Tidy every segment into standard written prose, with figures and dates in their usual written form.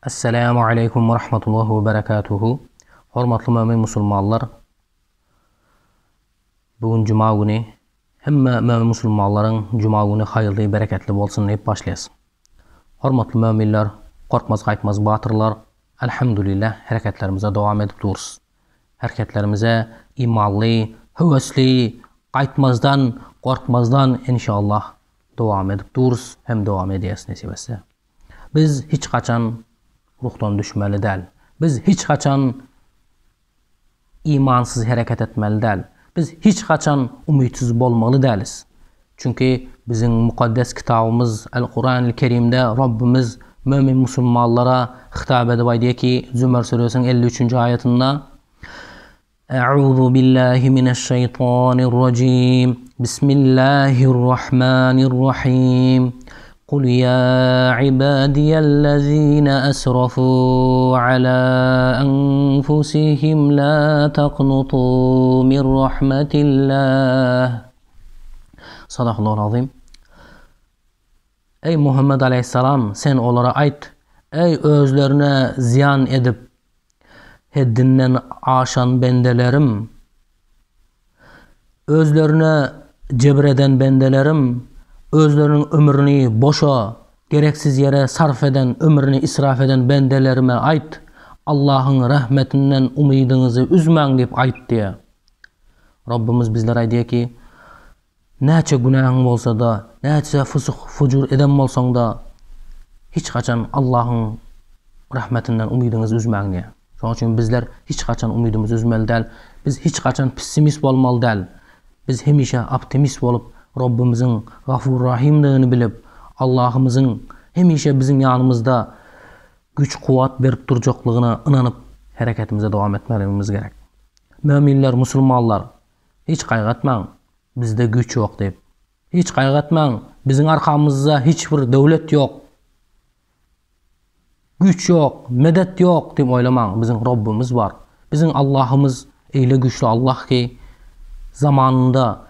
Esselamu aleýkum we rahmetullahi we berekatuhu. Hormatly mömin musulmanlar. Bu gün juma güni. Hemme mömin musulmanlaryň juma güni haýyrly, bereketli bolsun diýip başlaýas. Hormatly möminler, gorkmaz gaýtmaz batyrlar, Elhamdülillah hereketlerimize dowam edip durus. Hereketlerimize imanly, höwesli, gaýtmazdan, gorkmazdan inşallah dowam edip durus hem dowam edýäs nesip etse. Biz hiç haçan ruhdan düşmeli däl. Biz hiç haçan imansyz hereket etmeli däl. Biz hiç haçan umytsyz bolmaly dälis. Çünki biziň mukaddes kitabymyz El-Kuranil Kerimde Rabbimiz mömin musulmanlara hitap edip aýdýar ki, Zümer süresiniň 53-nji aýatynda, E'uzu billahi mineşşeýtanirrajim. Bismillahirrahmanirrahim. Kul ýa ibadiyellezine esrafu ala enfusihim la taqnutu min rahmetillah. Sadakallahul azim. Eý Muhammed aleýhissalam sen olara aýt, eý özlerine zyýan edip Heddinden aşan bendelerim, Özlerine jebir eden bendelerim, Özleriniň ömrüni boşa, gereksiz ýere sarp eden, ömrüni israf eden bendelerime aýt, Allahyň rahmetinden umydyňyzy üzmäň diýip aýt diýýär. Rabbymyz bizlere aýdýar ki, Näçe günähiň bolsa-da, näçe fusuh-fujur eden bolsaň-da, hiç haçan Allahyň rahmetinden umydyňyzy üzmäň diýýär. Şonuň üçin bizler hiç haçan umydymyzy üzmeli däl. Biz hiç haçan pessimist bolmaly däl. Biz hemişe optimist bolup, Robbimiziň Gafur-Rahimdigini bilip, Allahymyzyň hemişe biziň ýanymyzda güýç-kuwwat berip durjaklygyna ynanyp hereketimize dowam etmegimiz gerek. Möminler, musulmanlar, Hiç gaýgy etmäň, bizde güýç ýok diýip. Hiç gaýgy etmäň, biziň arkamyzda hiç bir döwlet ýok. Güýç ýok, medet ýok diýip oýlamaň, biziň Robbumyz bar. Biziň Allahymyz eýle güýçli Allah ki, zamanynda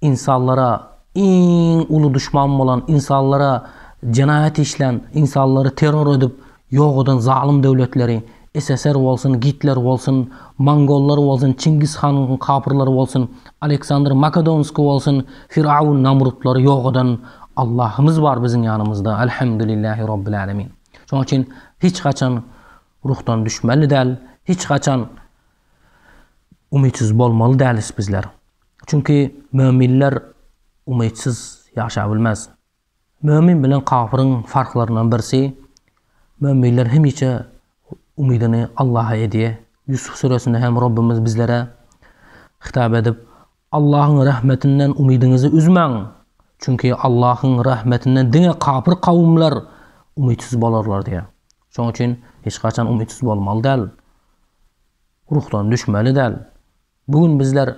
insanlara iň uly duşman bolan, insanlara jenaýat işlän, insanlary terror edip Ýok eden zalym döwletleri, SSR bolsun, Gitler bolsun, mongollar bolsun, Çingiz hanyň kapyrlary bolsun, Aleksandr Makedonskiý bolsun, Firawun Namrutlary ýok eden Allahymyz bar biziň ýanymyzda, Elhamdülillahi Robbil Alemin. Şonuň üçin hiç haçan ruhdan düşmeli däl, hiç haçan umytsyz bolmaly dälis bizler. Çünki möminler umytsyz ýaşap bilmez. Mömin bilen kafyryň farklaryndan birisi, möminler hemişe umydyny Allaha edýär. Ýusuf süresinde hem Robbimiz bizlere hitap edip, Allahyň rahmetinden umydyňyzy üzmäň, çünki Allahyň rahmetinden diňe kapyr kawumlar umytsyz bolarlar diýýär. Şonuň üçin hiç haçan umytsyz bolmaly däl. Ruhdan düşmeli däl. Bu gün bizler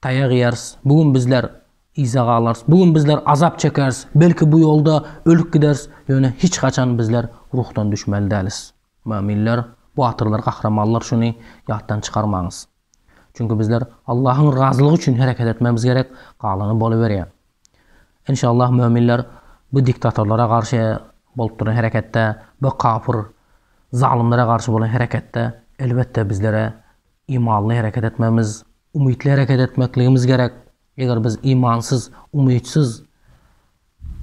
taýak iýeris, bu gün bizler yza galarys, bu gün bizler azap çekeris, belki bu ýolda ölüp gideris, ýöne hiç haçan bizler ruhdan düşmeli dälis. Möminler, batyrlar, gahrymanlar şuny ýatdan çykarmaňyz. Çünki bizler Allahyň razylygy üçin hereket etmemiz gerek, galany boluberýär. Enşallah möminler bu diktatorlara garşy bolup duran hereketde, bu kapyr zalymlara garşy bolan hereketde elbetde bizlere imanly hereket etmemiz, umytly hereket etmekligimiz gerek. Eger biz imansyz, umytsyz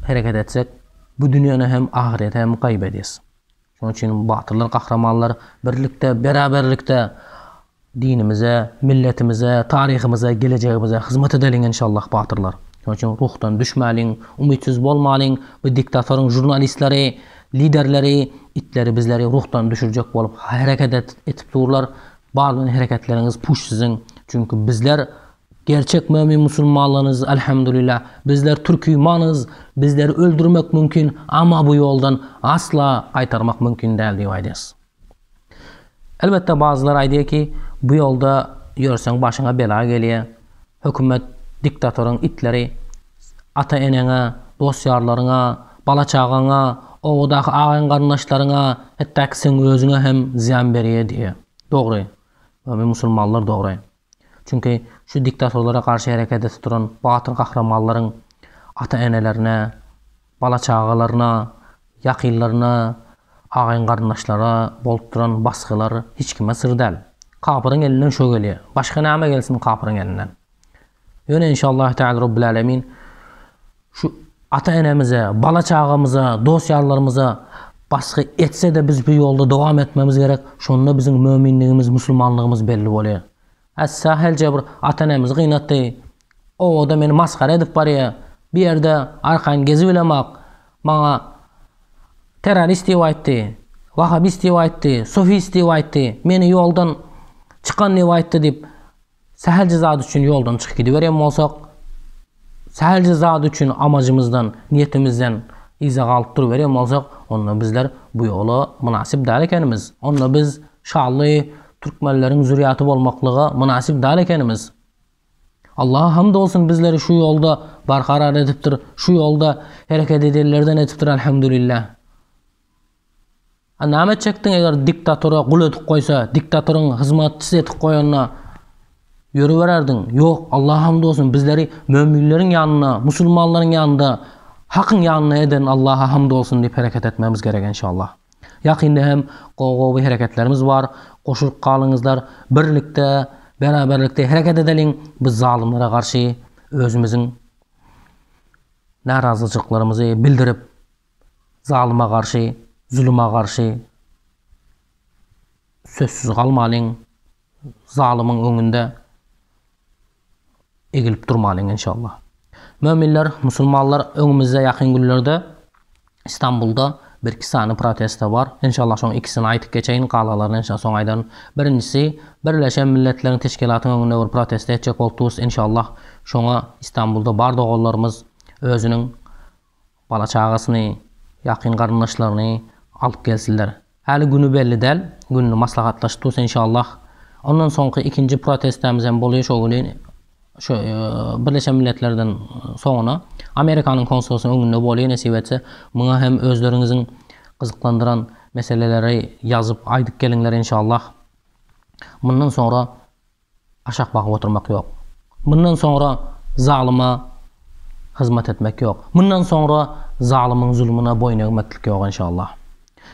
hereket etsek, bu dünýäni hem ahyreti hem gaýyp edýäs. Şonuň üçin batyrlar, gahrymanlar birlikde, beraberlikde dinimize, milletimize, taryhymyza, gelejegimize hyzmat edeliň enşallah batyrlar. Şonuň üçin ruhdan düşmäliň, umytsyz bolmalyň. Bu diktatoryň žurnalistleri, liderleri, itleri bizleri ruhdan düşürjek bolup hereket edip durlar. Bar bolan hereketleriňiz puç siziň. Çünki bizler Gerçek mömin musulmanlarynız elhamdülillah. Bizler türkümanız, bizleri öldürmek mümkin, ama bu ýoldan asla gaýtarmak mümkin däl diýip aýdýas. Elbetde bazılar aýdýar ki, bu ýolda ýörseň başyňa bela gelýär. Hökümet diktatoryň itleri ata-eneňe, dost-ýarlaryňa, bala-çagaňa, obadaky agaň-garyndaşlaryňa, hetdaki seň özüňe hem zyýan berýär diýýär. Dogry. Mömin musulmanlar dogry. Çünki şu diktatorlara garşy hereket edip duran batyr gahrymanlaryň ata-enelerine, bala-çagalaryna, ýakynlaryna, agaýyn-garyndaşlara bolup duran basgylar hiç kime syr däl. Kapyryň elinden şo gelýär. Başga näme gelsin kapyryň elinden? Ýöne inşallah Teala Robbil Alemin şu ata-enemize, bala-çagamyza, dost-ýarlarymyza basgy etse-de biz bu ýolda dowam etmemiz gerek. Şonda biziň möminligimiz, musulmanlygymyz belli bolýar. Hä sähelçe bir ata-enemizi gynatdy. Obada meni masgara edip barýar. Bir ýerde arkaýyn gezibilemok. Maňa terrorist diýip aýtdy, wahabist diýip aýtdy, sufist diýip aýtdy, meni ýoldan çykan diýip aýtdy diýip, sähelçe zat üçin ýoldan çykyp gidiberýän bolsak, sähelçe zat üçin amajymyzdan, niýetimizden yza galyp duruberýän bolsak, onda bizler bu ýola mynasyp däl ekenimiz. Onda biz şanly türkmenleriň zürýaty bolmaklyga mynasyp däl ekenimiz. Allaha hamd bolsun bizleri şu ýolda barkarar edipdir, şu ýolda hereket edenlerden edipdir Alhamdulillah. A name etjekdiň eger diktatora gul edip goýsa, diktatoryň hyzmatçysy edip goýanda ýörübererdiň. Ýok, Allaha hamd bolsun bizleri möminleriň ýanynda, musulmanlaryň ýanynda, hakyň ýanynda eden Allaha hamd bolsun diýip hereket etmemiz gerek enşallah. Ýakynda hem gowy-gowy hereketlerimiz bar. Goşulyp galyňyzlar. Birlikde, beraberlikde hereket edeliň. Biz zalymlara garşy özümiziň närazyçylyklarymyzy bildirip, zalyma garşy, zuluma garşy sözsüz galmalyň. Zalymyň öňünde egilip durmalyň enşallah. Möminler, musulmanlar öňümizde ýakyn günlerde Istanbulda birki sany protesta bar. Enşallah şoň ikisini aýtyp geçeýin, galalaryny enşallah soň aýdaryn. Birinjisi Birleşen Milletleriň Teşkilatyň öňünde bir protesta etjek bolup durus enşallah. Şoňa Istanbulda bar doganlarymyz özüniň Bala-çagasyny, ýakyn garyndaşlaryny alyp gelsinler. Häli güni belli däl, gününi maslahatlaşyp durus enşallah. Ondan soňky ikinji protestämiz hem bolýar şo güni şu Birleşen Milletlerden soňuna Amerikanyň konsolsynyň öňünde bolýar nesip etse. Muňa hem özleriňiziň gyzyklandyran meseleleri ýazyp aýdyp geliňler enşallah. Mundan soňra aşak bakyp oturmak ýok. Mundan soňra zalyma hyzmat etmek ýok. Mundan soňra zalymyň zulmuna boýun egmeklik ýok enşallah.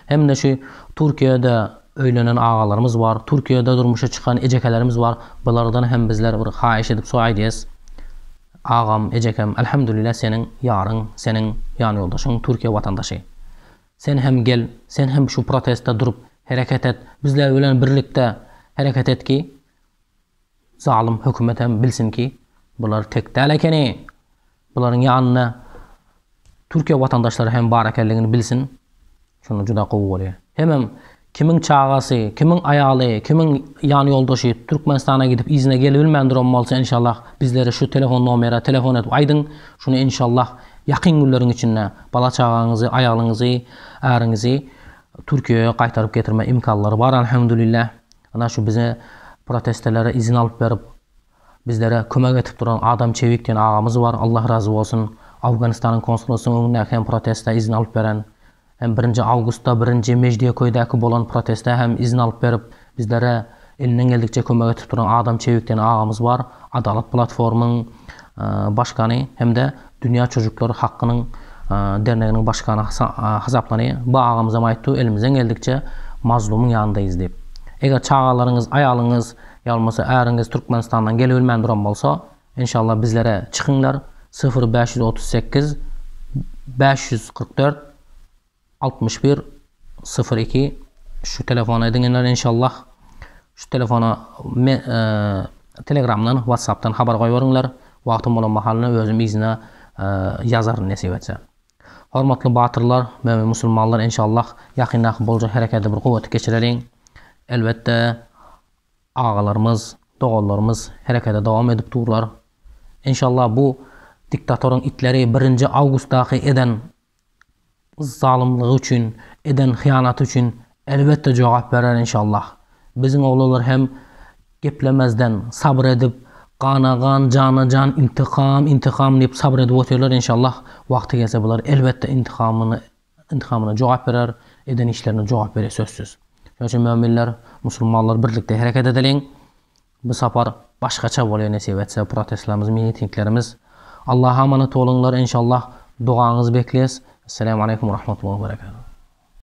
Hem-de şu Türkiýede öýlenen agalarymyz bar, Türkiýede durmuşa çykan ejekelerimiz bar. Bulardan hem bizler bir haýyş edip şu aýdýas. Agam, ejekem, elhamdülillah seniň ýaryň, seniň ýanýoldaşyň Türkiýe watandaşy. Sen hem gel, sen hem şu protestde durup hereket et, bizler bilen birlikde hereket et ki, zalym hökümet hem bilsin ki, bular tek däl ekeni, bularyň ýanynda Türkiýe watandaşlary hem bar ekenligini bilsin, şonda juda gowy bolýar. Hemem kimiň çagasy, kimiň aýaly, kimiň ýan ýoldaşy Türkmenistana gidip yzyna gelibilmän duran bolsa enşallah bizlere şu telefon nomere telefon edip aýdyň, şuny enşallah Ýakyn günleriň içinde bala-çagaňyzy, aýalyňyzy, äriňizi Türkiýeye gaýtaryp getirme imkanlary bar Alhamdulillah. Ana şu bize protestelere izin alyp berip, bizlere kömek etip duran Adam Çewik diýen agamyz bar, Allah razy bolsun. Awganystanyň konsullysynyň öňündäki hem proteste izin alyp beren, hem birinji awgustda birinji Mejdiýeköýdäki bolan proteste hem izin alyp berip, bizlere elinden geldikçe kömek etip duran Adam Çewik diýen agamyz bar, Adalat platformyň başkany hem-de Dünýä Çocuklar Hakkynyň derneginiň başkany hasaplanýar. Bu agamyzam aýtdy, elimizden geldikçe mazlumyň ýanyndaýyz diýip. Eger çagalaryňyz, aýalyňyz ýa bolmasa äriňiz Türkmenistandan gelibilmän duran bolsa, Enşallah bizlere çykyňlar 0538 544 61 02 şu telefona ediňler enşallah şu telefona me, e, telegramdan whatsappdan habar goýberiňler wagtym bolan mahalyna özüm yzyna e, ýazaryn nesip etse hormatly batyrlar mömin musulmanlar enşallah ýakyndaky boljak hereketi bir guwwat geçireliň elbetde Agalarymyz, doganlarymyz herekete dowam edip durlar. Enşallah bu diktatoryň itleri birinji awgustdaky eden zalymlygy üçin, eden hyýanaty üçin elbetde jogap berer enşallah. Biziň oglanlar hem geplemezden sabyr edip, gana gan, jana jan, intikam, intikam diýip sabyr edip otyrlar enşallah. Wagty gelse bular elbetde intikamyny intikamyna jogap berer, eden işlerine jogap berer sözsüz. Şonuň üçin möminler, musulmanlar birlikde hereket edeliň. Bu sapar başgaça bolýar nesip etse protestlerimiz, mitinglerimiz. Allaha amanat boluňlar enşallah dogaňyzy bekleýäs. Esselamu aleýkum we rahmetullahi we berekatuh.